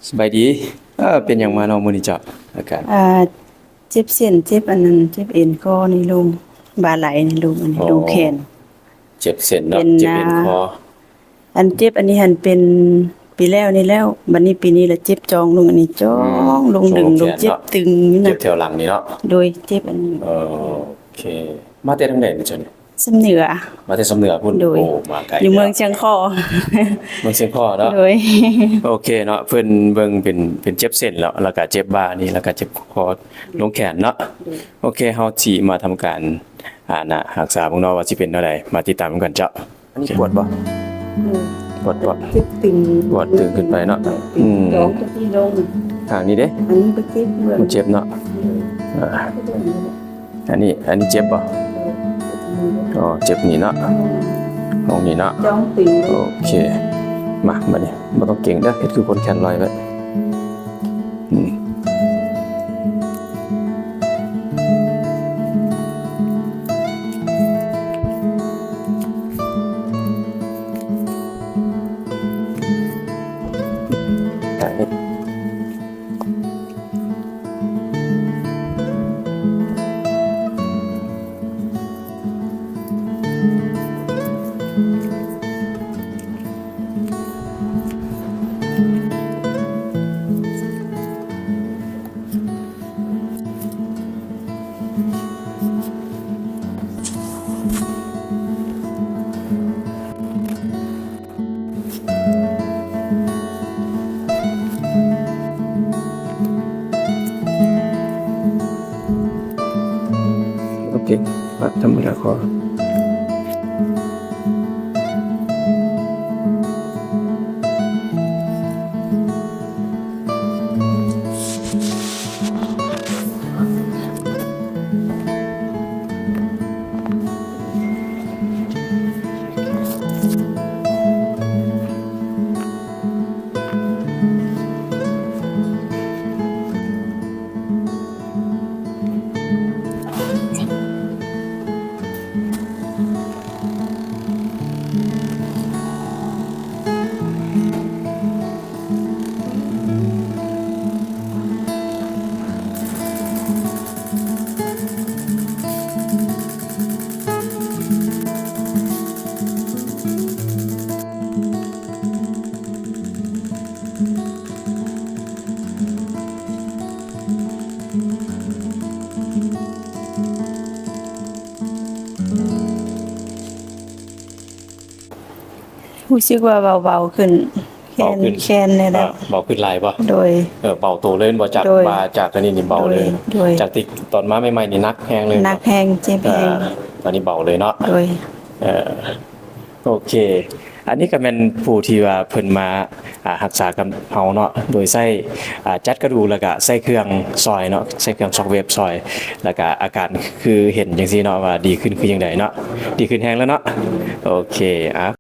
ສະບາຍດີ. ເອີ ເປັນຫຍັງມາເນາະມື້ນີ້ເຈົ້າ? ອາການ ອ່າ ເຈັບເສັ້ນ ເຈັບອັນນັ້ນ ເຈັບເອັນຂໍ້ນີ້ລົງ ບ່າໄຫຼ່ນີ້ລົງ ອັນນີ້ ອໍ ລົງແຂນ ເຈັບເສັ້ນເນາະ ເປັນ ເຈັບເອັນ ອ່າ ຂໍ້ ອັນເຈັບອັນນີ້ຫັ້ນເປັນປີແລ້ວນີ້ແລ້ວ ບັດນີ້ປີນີ້ລະເຈັບຈ່ອງລົງ ອັນນີ້ຈ່ອງ ອືມ ລົງ ດຶງລົງ ເຈັບຕຶງຢູ່ນະ ເຈັບແຖວຫຼັງນີ້ເນາະ ໂດຍ ເຈັບອັນນີ້ ເອີ ໂອເຄ ມາແຕ່ທາງໃດນີ້ເຈົ້ານີ້? ຊຳເໜືອ ມາແຕ່ຊຳເໜືອພຸ້ນ ໂດຍ ໂອ້ ມາໄກ ຢູ່ເມືອງຊຽງຄໍ້ ເມືອງຊຽງຄໍ້ເນາະ ໂດຍ ໂອເຄເນາະ ເພິ່ນເບິ່ງເປັນ ເປັນເຈັບເສັ້ນແລ້ວ ແລ້ວກະເຈັບບ່ານີ້ ແລ້ວກະເຈັບຄໍລົງແຂນເນາະ ໂດຍ ໂອເຄ ເຮົາຊິມາທຳການ ອ່າ ນະ ຮັກສາເບິ່ງເນາະວ່າຊິເປັນແນວໃດ ມາຕິດຕາມນຳກັນເຈົ້າ. ອັນນີ້ປວດບໍ່? ອືມ ປວດ ປວດ ເຈັບຕຶງ ປວດຕຶງຂຶ້ນໄປເນາະ ອືມ ຈອງຕົວນີ້ລົງ ຂ້າງນີ້ເດ້? ອັນນີ້ບໍ່ເຈັບ ບໍ່ເຈັບເນາະ ອືມ ອ່າ ອັນນີ້ ອັນນີ້ເຈັບບໍ່? ອໍ ເຈັບນີ້ເນາະ ຫ້ອງນີ້ເນາະ ຈອງຕຶງ ໂອເຄ ມາ ບາດນີ້ບໍ່ຕ້ອງເກງເດີ ເຮັດຄືຄົນແຂນລອຍໄວ້ ອືມ ໂອເຄ ປັບທຳມະດາຂໍ. ຮູ້ສຶກວ່າເບົາໆຂຶ້ນ ແຂນ ເບົາຂຶ້ນ ແຂນນີ້ແຫຼະ ອ່າ ເບົາຂຶ້ນຫຼາຍບໍ່? ໂດຍ ເອີ ເບົາໂຕເລີຍແມ່ນບໍ່? ຈາກ ໂດຍ ບ່າ ຈາກອັນນີ້ນີ້ເບົາເລີຍ ໂດຍ ໂດຍ ຈາກທີ່ຕອນມາໃໝ່ໆນີ້ໜັກແຮງເລີຍ ໜັກແຮງ ເຈັບແຮງ ອ່າ ຕອນນີ້ເບົາເລີຍເນາະ ໂດຍ ເອີ ໂອເຄ ອັນນີ້ກໍແມ່ນຜູ້ທີ່ວ່າເພິ່ນມາ ອ່າ ຮັກສາກັບເຮົາເນາະ ໂດຍໃຊ້ ອ່າ ຈັດກະດູກ ແລ້ວກະໃຊ້ເຄື່ອງຊ່ອຍເນາະ ໃຊ້ເຄື່ອງຊັອກເວບຊ່ອຍ ແລ້ວກະອາການຄືເຫັນຈັ່ງຊີ້ເນາະ ວ່າດີຂຶ້ນຄືຈັ່ງໃດເນາະ ດີຂຶ້ນແຮງແລ້ວເນາະ ໂອເຄ ອ່າ.